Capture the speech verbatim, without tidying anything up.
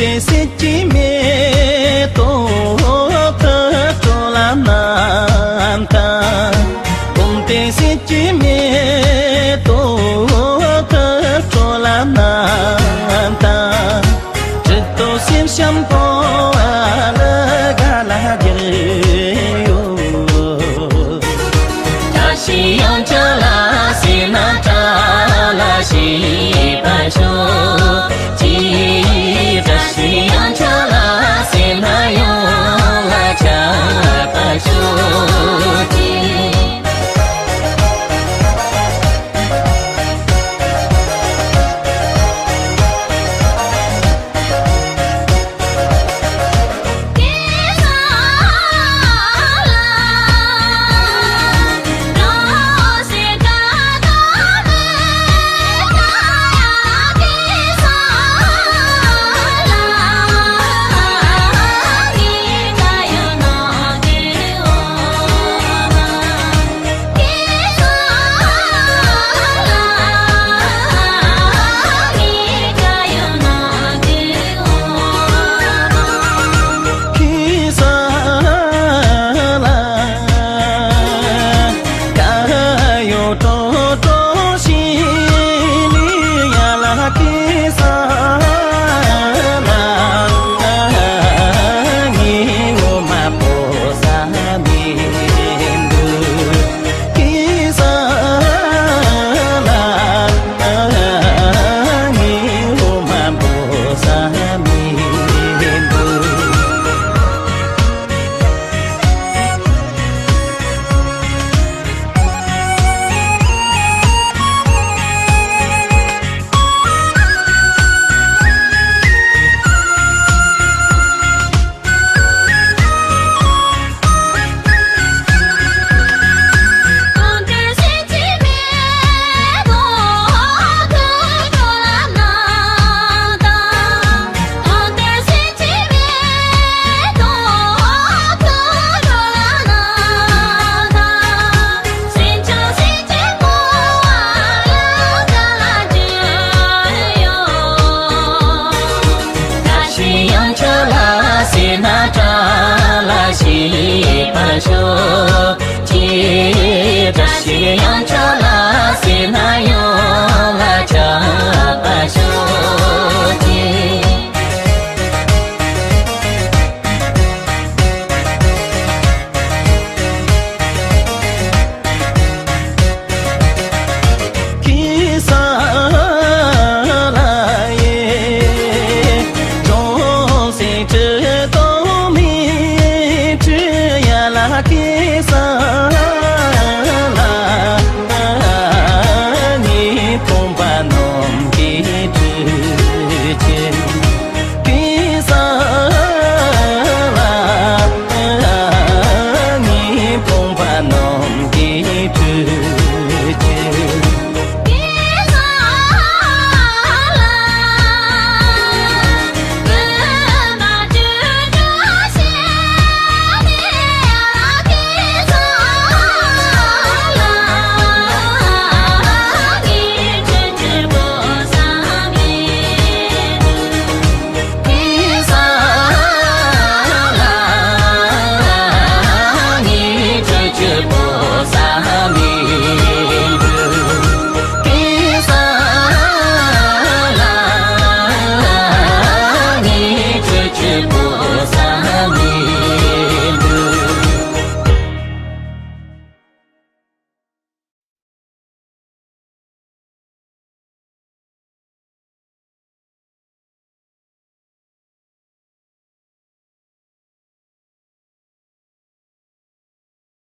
དེ་སྲིད་ཀྱི་མེ་ཏོག་ཐུགས་སྤྲོ་ལ་རྣམ་དག། བུམ་དེ་སྲིད་ཀྱི་མེ་ཏོག་ཐུགས་སྤྲོ་ལ་རྣམ་དག། གྲི་ཐོགས་སེམས་ཤམ་ཐོགས་ཨ་ལ་ག་ལ་རྒྱལ་ཡོད། བཀྲ་ཤིས་ཡང་བཀྲ་ལ་ཟེར་ན་བཀྲ་ལ་ཞེས་པ་ཤོག་ཅིག་བཀྲ་ཤིས་ཡང་བཀྲ་ལ་ཟེར་ན་ཡོངས་ལ་ཁྱབ་པ་ཤོག་ཅིག་ཡང་ཁྱོད་ལ་ཟེར་ན་བཀྲ་ལ་ཞེས་པར་ཤོག་ཅེས། བཀྲ་ཤིས་ཡང་ཁྱོད་ལ་ཟེར་ན་ཡོངས་